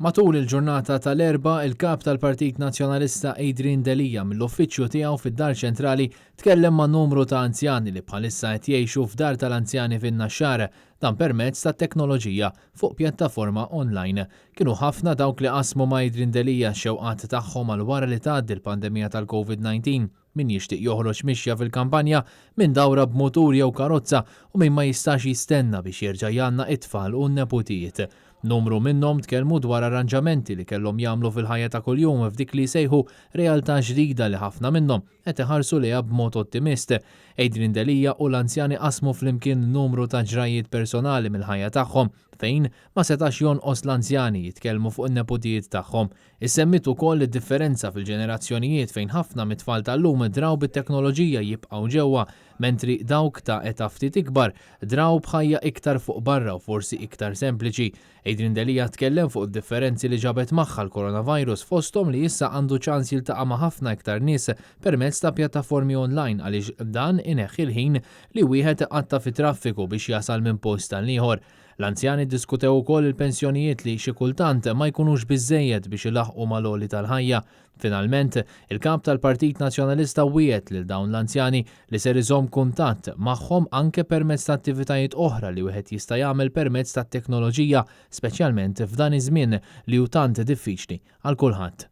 Matul il-ġurnata tal-Erbgħa, il-Kap tal-Partit Nazzjonalista Adrian Delia mill-uffiċċju tiegħu fid-Dar Ċentrali tkellem ma' numru ta' anzjani li bħalissa qed jgħixu f'dar tal-anzjani fin-Naxxar, dan permezz tat-teknoloġija fuq pjattaforma online. Kienu ħafna dawk li qasmu ma' Adrian Delia x-xewqat tagħhom għal wara li tgħaddi l-pandemija tal-Covid-19, min jixtieq joħroġ mixja fil-kampanja, min dawra b'mutur jew karozza u min ma jistax jistenna biex jerġa' jgħannaq it-tfal u n-neputijiet. Numru minnhom tkellmu dwar arranġamenti li kellhom jagħmlu fil-ħajja ta' kuljum f'dik li jsejħu realtà ġdida li ħafna minnhom qed iħarsu lejha b'mod ottimist. Adrian Delia u l-anzjani qasmu flimkien numru ta' ġrajjiet personali mill-ħajja tagħhom fejn ma setax jonqos l-anzjani jitkellmu fuq in-neputijiet tagħhom. Issemmiet ukoll id-differenza fil-ġenerazzjonijiet fejn ħafna mit-tfal tal-lum draw bit-teknoloġija jibqgħu ġewwa mentri dawk ta' età ftit ikbar draw b'ħajja iktar fuq barra u forsi iktar sempliċi. Adrian Delia tkellem fuq id-differenzi li ġabet magħha l-coronavirus fosthom li issa għandu ċans jiltaqa' ma' ħafna iktar nies permezz ta' pjattaformi online għaliex dan ineħħi l-ħin li wieħed iqatta' fit-traffiku biex jasal minn post għal ieħor. L-anzjani ddiskutew ukoll il-pensjonijiet li xi kultant ma jkunux biżżejjed biex ilaħħqu mal-għoli tal-ħajja. Finalment, il-Kap tal-Partit Nazzjonalista wiegħed lil dawn l-anzjani li ser iżomm kuntatt magħhom anke permezz ta' attivitajiet oħra li wieħed jista' jagħmel permezz tat-teknoloġija, speċjalment f'dan iż-żmien li hu tant diffiċli għal kulħadd.